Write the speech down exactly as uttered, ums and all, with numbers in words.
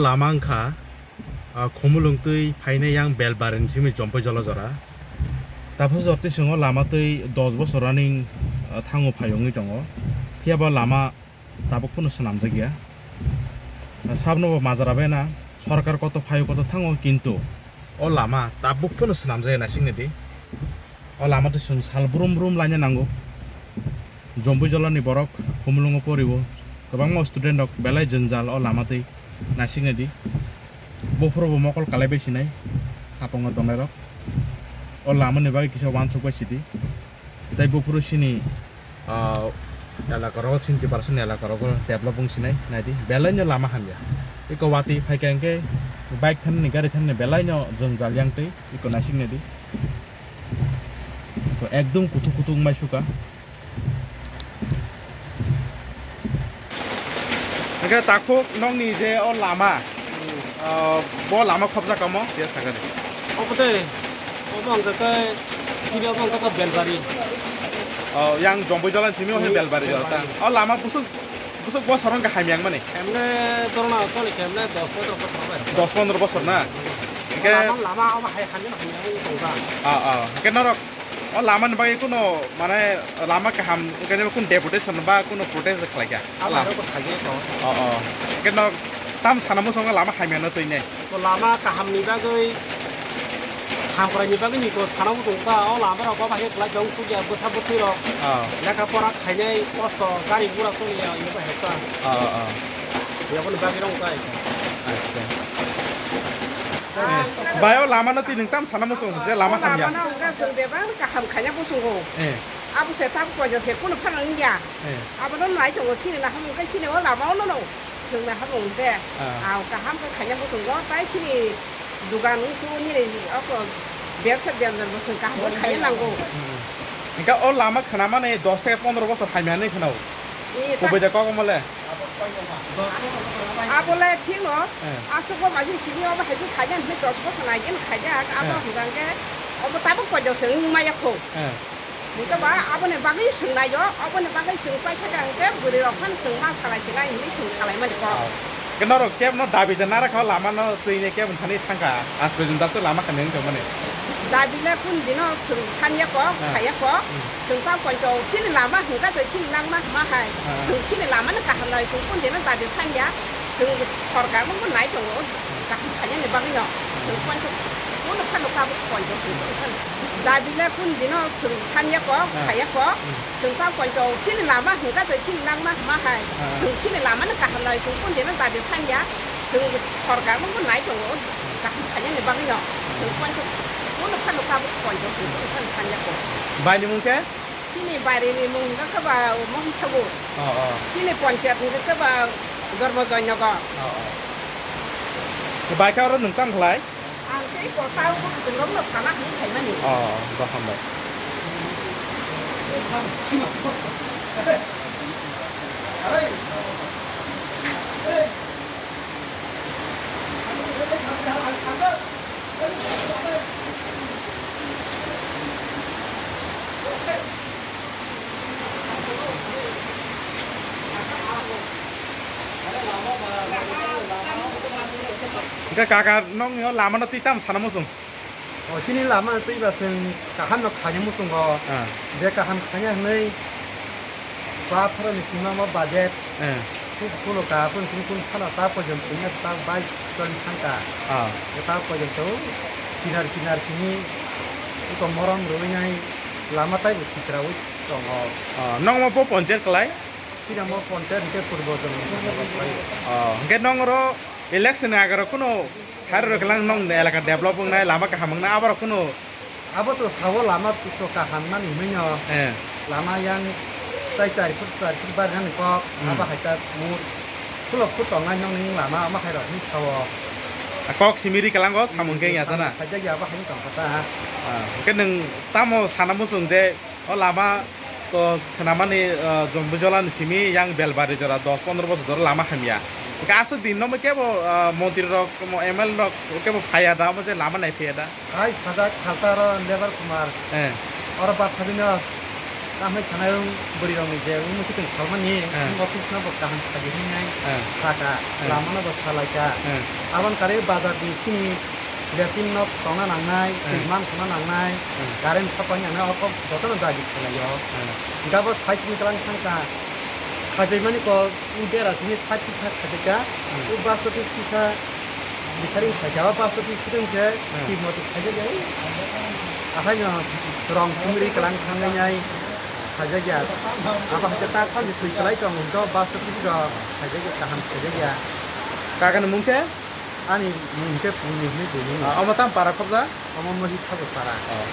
Lama wngkha, ah, Khumulwng twi phainai yang Belbari ni simi Jompui Jola jora. Tabuk jor twi chwng o lama twi dos bosor running, ah, thango phai wngwi tongo. Phiya bo lama tabuk phano swnamjak ya. Ah, sabno bo majra bai na, sorkar koto phaio koto thango, kintu o lama tabuk phano swnamjak ya, naising nai di. O lama twi chwng sal brum brum laina nango. Jompui Jola ni borok Khumulwngo porio, kwbangma student rok belai jwngjal o lama twi, naising nai di. Buphuru bo mokol kalai bai sinai, haphango tongnai rok. O lama ni bagwi kisa uansuk bai sidi. Tei buphuru sini, ah, elaka rogo, sini Tiprasa ni elaka rogo develop wng sinai, nai di. Belai no lama hamya. Eko watwi phaikha hwnkhe bike thani ni, gari thani ni belai no jwngjal yang twi, eko naising nai di. To ekdom kuthuk kuthuk wngmai suka. Hwnkhe takhuk nokni je o lama, ah, bo lama khopjak kamo, ya sakha de. Obo de, obo ang khe, kini obo ang khe Belbari. Oh, yang Jompui Jola ni simi o he Belbari jora ta. Belbari. O lama busuk, busuk bosor wngkha hamya wngmani. Emne dorona toni khe emne dos pondro bosor bai. Dos pondro bosor na? Hwnkhe lama, lama obo hai hamya hamya wngkha. Ah, ah. Hwnkhe norok o lama ni bagwi kuno, mane, lama kaham wngkha, kuno deputation ba kuno protest khlai kha? Abo hai kok khaijak kho. Oh, oh. Hwnkhe no tam sana muchungo lama hamya no twi ne? To lama kaham ni bagwi, hamkrai ni bagwi ni to sana muchung ta, o lama rok ba hai khlai jong khuya bwsa bwtwi rok. Oh. Lekha pora khainai kosto, gari gura toni ya, ino ba hekta. Oh, oh. Yaboni bagwi rong kai. Acha. Bai, o lama no twi nwng tam sana muchung je lama hamya. Lama no wngkha chwng bebak kaham khaina muchungo. Eh. Abo se tam koijo se kunu phano wngya. Eh. Abo no nai tongo, chini na hamung khe chini o lama o no no. Chwng na hamung khe. Ah. Ang kaham khe khaina muchungo, tai chini dugan tu nini oko bebsa biyam jan bo chwng kaham khe khaina nango. Hmm. Hwnkhe o lama khwnamani dos theke pondro bosor hamya hinwi khwnao. Ni ta- Kubui de kok omo le? Abo le thik no, eh, aswk bo bai sini obo hai khe khaijak, hwnwi dos bosor nai geno khaijak, abo, eh, hwnka hwnkhe obo tabuk poito se wng maya kho. Eh. Hwnkhe ba aboni bagwi swng nai o, aboni bagwi swng paisa kha hwnkhe bwrwi rok phano swng ma salai khe nai hwnwi swng salai mani kok. Oh. Khe norok kebo no dabi de nara kha lama no twi ne kebo thani thang kha, aaj porjonto aswk lama kha nung tong mani. Dabi le kun dino chwng san ya kok, ah, kha ya kok. Hmm. Chwng ta poito chini lama hwnkha twi chini nangma hwnma hai. Ah. Chwng chini lama no kaham nai, chwng kun dino dabi san ya. Chwng sorkar no bo nai tongo, kaham khaina ni bagwi no. Chwng poito, bono phano tabuk poito chwng phano. Dabi le kun dino chwng san ya kok, ah, kha ya kok. Hmm. Chwng ta poito chini lama hwnkha twi chini nangma hwnma hai. Ah. Chwng chini lama no kaham nai, chwng kun dino dabi san ya. Chwng sorkar no bo nai tongo, kaham khaina ni bagwi no. Chwng poito, bono phano tabuk poito chwng phano san ya kok. Bai ni mung khe? Chini bari ni mung hwnkha khe ba Mohon Thabu. Oh, oh. Chini ponchayat hwnkha khe ba Jormo Joynagar. Oh, oh. Bai khe oro nwng tamo khlai? Ang tei kota o kwchwng rok no sana hinwi phaimani. Oh, dohon bai. Hwnkhe kaka, nokni o lama no twi tamo sana muchung? O, chini lama no twi ba chwng kaham no khaina muchungo. Ah. Je kaham khaina hwnwi Ba phoroni sima mo budget. Eh. Kuk kulo ka, kun kun kun phano ta pojon sima ta bai ton thangka. Ah. Ta pojon to kinar kinar simi iko morom rwinai lama tai bo kitrawi tongo. Ah, nong mo po ponchayat klai? Kira mo ponchayat ke purbo jon. Ah, hingke nong ro election agaro kuno sari ro kelang nong elaka develop wngnai, lama kaham wngnai, abaro kuno Abo to sao lama to kaham mani hwnwi no. Eh. Lama yang tai chari foot, chari foot bar nani kok, hmm, abo hai ta mur. Khulok khulok tongnai nong ning lama, omo hai rok hwnwi sao. A kok simi ri kelango samung khe ya ta na. Samung khaijak ya abo hai tong kha ta. Ah, hwnkhe nwng tamo sana muchung je o lama to khwnamani, ah, Jombui Jola ni simi yang Belbari jora dos pondro bosor jora lama hamya. Hwnkhe aswk din no kebo, ah, montri rok, M L A rok kebo phaiya da, omo je lama nai phaiya da. Hai sajak khalta ro Lebar Kumar. Eh. Oro ba phabino Tamni sanai wng bwrwi rokni je wng muitu tong salmani, Eh. wng office no bo kaham khaidi hinwi nai Eh. saka, Eh. lama no bo salaika. Eh. Aboni karwi bazar ni chini latrine no tongna nangnai, Eh. twi man khana nangnai, Eh. current khapani nangnai, o kok jotono dabi khailaio. Eh. Hingke abo side ni kwlang thangkha, khaibai mani kok. Bera sini side kisa khajaika, Hmm. o bus office kisa bikharing khaika, o bus office sitong khe Hmm. twi moti khajaika, o. Ahaino rong sumri kwlang thangwi nai khajakya. Abo hakhe ta khali twi kwlai tong, hwnkhe o bus office rok khajakya, kaham khajakya. Kakani mung khe? Ani mung khe Puni hwnwi buini. Ah, omo tam para khobjak? Omo Mohi Thakur para. Oh.